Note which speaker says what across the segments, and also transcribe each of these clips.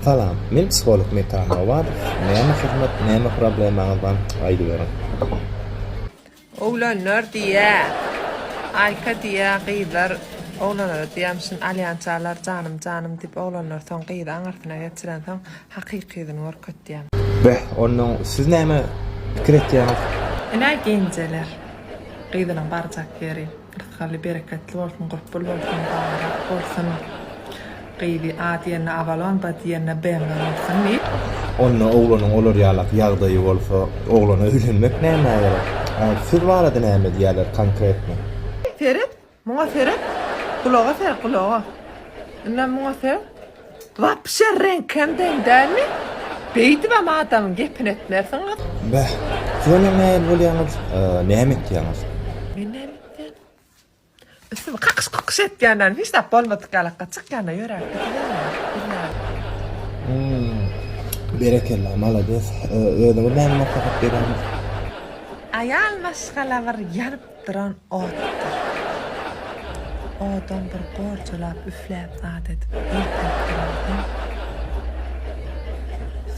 Speaker 1: Salam, men psiholog Metan Nowadow. Näme hyzmat, näme problemaňyz bar, aýdyberiň.
Speaker 2: Oglanlar diýýä. Aýka diýýä gyzlar oglanlara diýýämişin alýançalar janym janym diýip oglanlar soň gyzy aňyrsyna geçirensoň hakyky ýüzüni görkezýä.
Speaker 1: Beh, onnoň siz näme pikir etýäňiz?
Speaker 2: Ine genjeler. Gyzynyň barjak ýeri. Rysgally bereketli bolsun gurpbul bolsun baýrak bolsun gyzy A diýende Avalon B diýende BMW bolsun diýip.
Speaker 1: Onda oglanyň olar ýalak ýagdaýy bolsa oglana öýlenmek nämä gerek? A siz barada näme diýýäler konkretno?
Speaker 2: Seret, muňa seret, gulaga seret, gulaga. Indem muňa seret. Wapşe reňkem deň dälmi? Beýdibem adamyň gepini etmersiňiz.
Speaker 1: Beh, siz ondan nähili bolýaňyz, näme etýäňiz?
Speaker 2: Men näme etýän? Üstümi kakyş-kukyş etýänlerim hiç zat bolmadyk ýalakga çykýan-da ýöräp gidiberýän. Bilmän.
Speaker 1: Hum, berekella, malades. Özüňiz näme maslahat berýäňiz?
Speaker 2: Aýal maşgala bir ýanyp duran otdur. Odam bir gorjalap üfläp zat edip ýelpäp durmasaň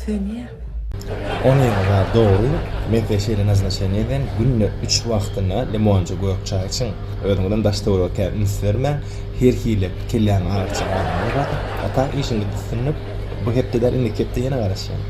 Speaker 2: sönýär.
Speaker 1: Onyňyza dogry, men size şeýle naznaçeniýe eden, günde üç wagtyna limonja gök çaý içiň, özüňizem daş töwerege kän üns bermäň, her hili kelläňi agyrtjak adamlar bar. A tak işiňizde üstünlik, bu hepde däl indiki hepde ýene garaşýan.